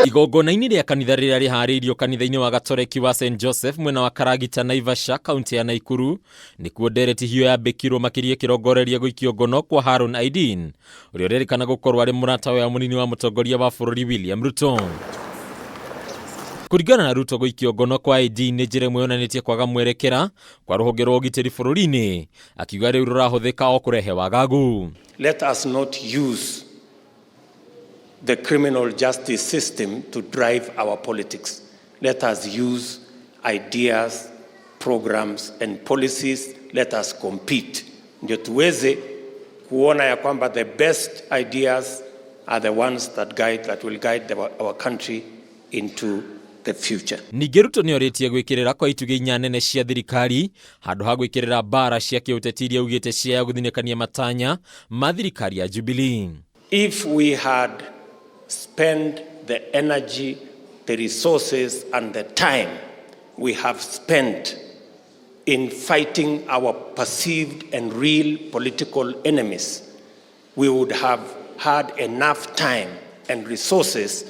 Igongona-inĩ rĩa kanitha rĩrĩa rĩharĩirio kanitha-inĩ wa Gatoreki wa St Joseph mwena wa Karagita Naivasha kaunti ya Naikuru nĩkuo ndereti hiyo yambĩkirwo makĩria ĩkĩrongoreria gũikio ngono kwa Harun Aidin ũrĩa ũrerĩkana gũkorwo arĩ mũratawe wa mũnini wa mũtongoria wa bũrũri William Ruto. Kũringana na Ruto gũikio ngono kwa Aidin nĩ njĩra ĩmwe yonanĩtie kwaga mwerekera kwa rũhonge rwa ũgitĩri bũrũri-inĩ akiuga rĩu rũrahũthĩka o kũrehe wagagu. Let us not use the criminal justice system to drive our politics. Let us use ideas, programs and policies. Let us compete. Ndio tuweze kuona ya kwamba the best ideas are the ones that guide, that will guide our country into the future. Ningĩ Ruto nĩ orĩtie gwĩkĩrĩra kwa itugĩ inya nene cia thirikari handũ ha gwĩkĩrĩra mbara cia kĩũteti iria augĩte cia gũthinĩkania matanya ma thirikari ya Jubilee. If we had spent the energy, the resources and the time we have spent in fighting our perceived and real political enemies, we would have had enough time and resources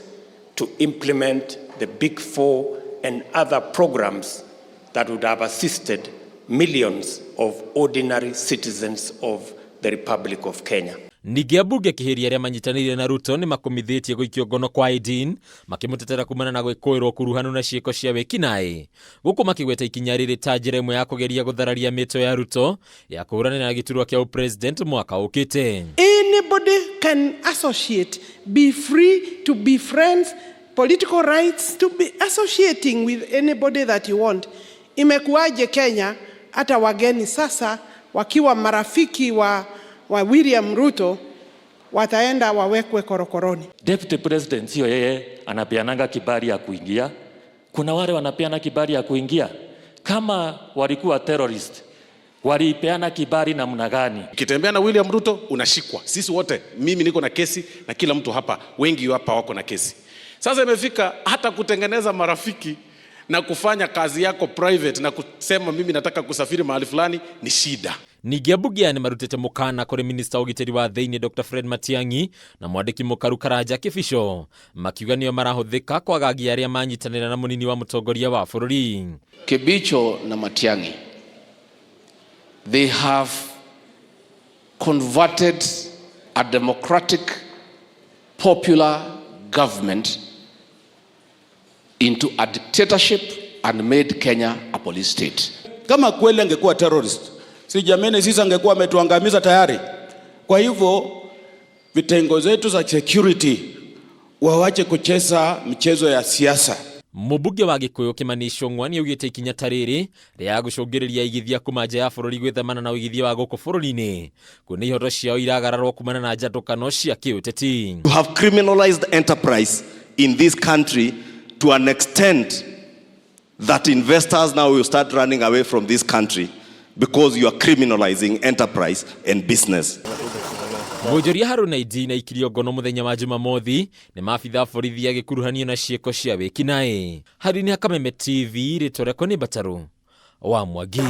to implement the Big Four and other programs that would have assisted millions of ordinary citizens of the Republic of Kenya. Ningĩ ambunge kĩhĩria arĩa manyitanĩire na Ruto nĩ makũmithĩtie gũikio ngono kwa Aidin makĩmũtetera kumana na gwĩkũĩrwo ũkuruhanu na ciĩko cia wĩkinaĩ gũkũ makĩgweta ikinya rĩrĩ ta njĩra ĩmwe ya kũgeria gũthararia mĩto ya Ruto ya kũhũranĩra na gĩturwa kĩa ũpresident mwaka ũkĩte. Anybody can associate, be free to be friends, political rights, to be associating with anybody that you want. Imekuwaje Kenya hata wageni sasa wakiwa marafiki wa William Ruto wataenda wawekwe korokoroni? Deputy President sio yeye anapeananga kibali ya kuingia. Kuna wale wanapeana kibali ya kuingia. Kama walikuwa terrorist, walipeana kibali namna gani? Ukitembea na William Ruto unashikwa. Sisi wote, mimi niko na kesi na kila mtu hapa, wengi hapa wako na kesi. Sasa imefika hata kutengeneza marafiki na kufanya kazi yako private na kusema mimi nataka kusafiri mahali fulani ni shida. Ningĩ ambunge aya nĩ marutĩte mũkana kũrĩ minista wa ũgitĩri wa thĩinĩ Dr Fred Matiang'i na mwandĩki mũkaru Karanja Kĩbico makiuga nĩo marahũthĩka kwagagia arĩa manyitanĩra na mũnini wa mũtongoria wa bũrũri. Kibicho na Matiang'i, they have converted a democratic, popular government into a dictatorship and made Kenya a police state. Kama kweli angekuwa terrorist, si jameni, sisi angekuwa ametuangamiza tayari. Kwa hivyo vitengo zetu za security wawache kucheza mchezo ya siasa. Mũmbunge wa Gĩkũyũ Kĩmani Ichung'wa nĩ augĩte ikinya ta rĩrĩ rĩa gũcũngĩrĩria aigithia kuma nja ya bũrũri gwĩthemana na ũigithia wa gũkũ bũrũri-inĩ kuona ihoto ciao iragararwo kumana na njatũkano cia kĩũteti. You have criminalized enterprise in this country to an extent that investors now will start running away from this country because you are criminalizing enterprise and business. Mwonjoria Haruna Aidin aikirio ngono mũthenya wa Jumamothi nĩ maabitha a borithi agĩkuruhanio na ciĩko cia wĩkinaĩ. Harĩ nĩ Kameme TV, rĩtwa rĩakwa nĩ Mbatarũ wa Mwangi.